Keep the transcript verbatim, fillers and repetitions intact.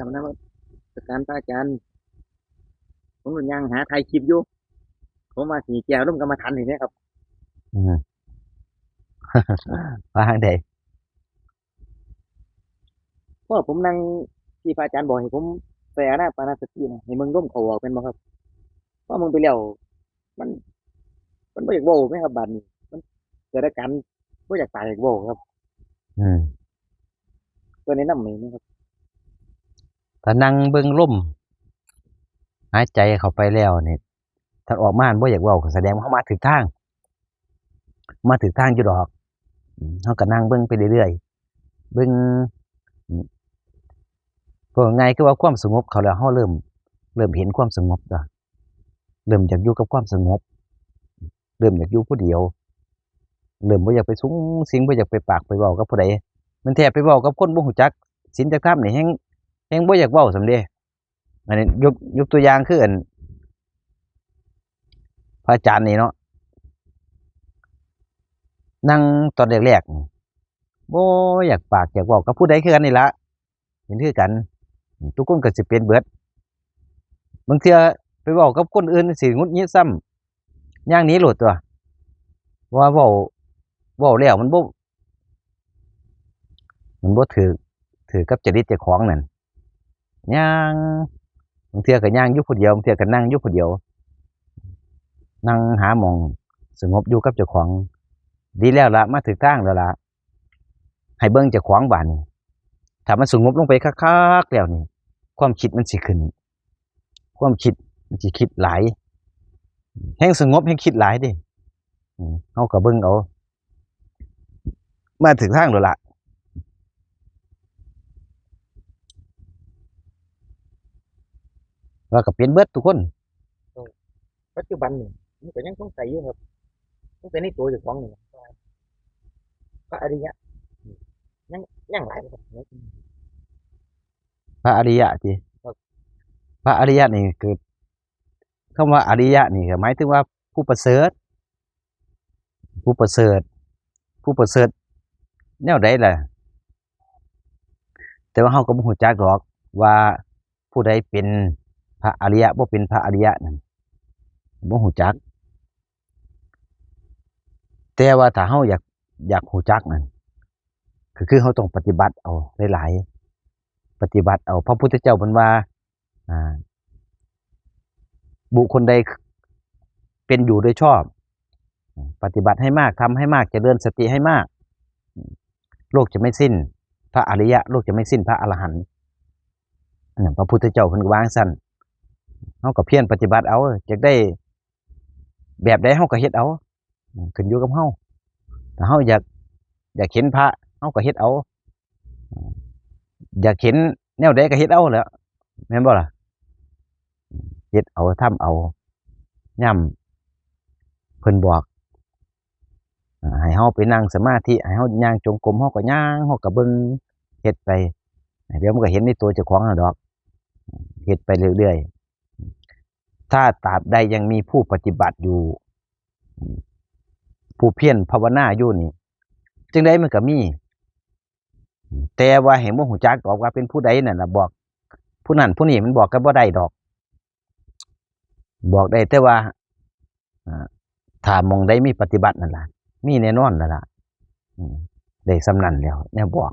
ครับ นมัสการพระอาจารย์ ผมก็ย่างหาถ่ายคลิปอยู่ ผมว่าสิแก้อารมณ์กรรมฐานนี่นะครับ อืม ว่าจั่งใด เพราะผมนั่งที่พระอาจารย์บอกให้ผมใส่อานาปานสตินะ ให้เบิ่งลมเข้าออกแม่นบ่ครับ พอเบิ่งไปแล้ว มัน มันบ่อยากเว้าแม่นครับ บาดนี้ มันเกิดอาการบ่อยากปากอยากเว้าครับ อืม เพิ่นแนะนำให้แหน่ครับ ถ้านั่งเบิ่งลมหายใจเข้าไปแล้วนี่ ถ้าออกมาบ่อยากเว้าก็แสดงว่าเฮามาถูกทาง มาถูกทางอยู่ดอก อืม เฮาก็นั่งเบิ่งไปเรื่อยๆ เบิ่ง อืม เว้าง่ายคือว่าความสงบเข้าแล้ว เฮาเริ่ม เริ่มเห็นความสงบแล้ว เริ่มอยากอยู่กับความสงบ เริ่มอยากอยู่ผู้เดียว เริ่มบ่อยากไปสุงสิง บ่อยากไปปากไปเว้ากับผู้ใด มันแท้ไปเว้ากับคนบ่ฮู้จักศีลจักธรรมนี่แฮ่ง แฮ่งบ่อยากเว้าซ้ำเด้ อันนี้ยก ยกตัวอย่างคืออัน พระอาจารย์นี่เนาะ นั่งตอนแรกๆ นี่ บ่อยากปากอยากเว้ากับผู้ใดคือกันนี่ละ เป็นคือกัน ทุกคนก็สิเป็นเบิด บางเทื่อไปเว้ากับคนอื่นสิหงุดหงิดซ้ำ ย่างหนีโลดตั๊ว เพราะว่าเว้า เว้าแล้วมันบ่ มันบ่ถืก ถืกกับจริตเจ้าของนั่น ย่าง บางเทื่อก็ย่างอยู่ผู้เดียว บางเทื่อก็นั่งอยู่ผู้เดียว นั่งหาหม่องสงบอยู่กับเจ้าของ ดีแล้วละ มาถูกทางแล้วละ ให้เบิ่งเจ้าของบาดนี้ ถ้ามันสงบลงไปคักๆแล้วนี่ ความคิดมันสิขึ้น ความคิดมันสิคิดหลาย แฮ่งสงบแฮ่งคิดหลายเด้ อืม เฮาก็เบิ่งเอา มาถูกทางแล้วล่ะ ว่าก็เป็นเบิดทุกคน ปัจจุบันนี่ มันก็ยังสงสัยอยู่ครับ สงสัยในตัวเจ้าของนี่แหละ พระอริยะ ยัง ยังหลายครับ พระอริยะติ ครับ พระอริยะนี่คือ คำว่าอริยะนี่ก็หมายถึงว่าผู้ประเสริฐ ผู้ประเสริฐ ผู้ประเสริฐแนวใดล่ะ แต่ว่าเฮาก็บ่ฮู้จักดอกว่าผู้ใดเป็นพระอริยะ บ่เป็นพระอริยะนั่น บ่ฮู้จัก แต่ว่าถ้าเฮาอยาก อยากฮู้จักนั่น ก็คือเฮาต้องปฏิบัติเอาหลายๆ ปฏิบัติเอา พระพุทธเจ้าเพิ่นว่า อ่า บุคคลใดเป็นอยู่โดยชอบ ปฏิบัติให้มาก ทำให้มาก เจริญสติให้มาก โลกจะไม่สิ้นพระอริยะ โลกจะไม่สิ้นพระอรหันต์ อันนั้นพระพุทธเจ้าเพิ่นก็ว่าจั่งซั้น เฮาก็เพียรปฏิบัติเอา อยากได้แบบใดเฮาก็เฮ็ดเอา อืม ขึ้นอยู่กับเฮา ถ้าเฮาอยาก อยากเห็นพระ เฮาก็เฮ็ดเอา อยากเห็นแนวใดก็เฮ็ดเอาแหล้ว แม่นบ่ล่ะ เฮ็ดเอา ทำเอา ย่ำเพิ่นบอก อ่า ให้เฮาไปนั่งสมาธิ ให้เฮาย่างจงกรม เฮาก็ย่าง เฮาก็เบิ่ง เฮ็ดไป เดี๋ยวมันก็เห็นในตัวเจ้าของนั่นดอก เฮ็ดไปเรื่อยๆ ถ้าตราบใดยังมีผู้ปฏิบัติอยู่ ผู้เพียรภาวนาอยู่นี่ จั่งใดมันก็มี แต่ว่าให้บ่ฮู้จักดอกว่าเป็นผู้ใดนั่นล่ะ บอกผู้นั้นผู้นี้มันบอกกันบ่ได้ดอก บอกได้แต่ว่า อ่า ถ้าหม่องใดมีปฏิบัตินั่นล่ะ มีแน่นอนแล้วล่ะ อืม ได้ส่ำนั้นแล้ว แนวบอก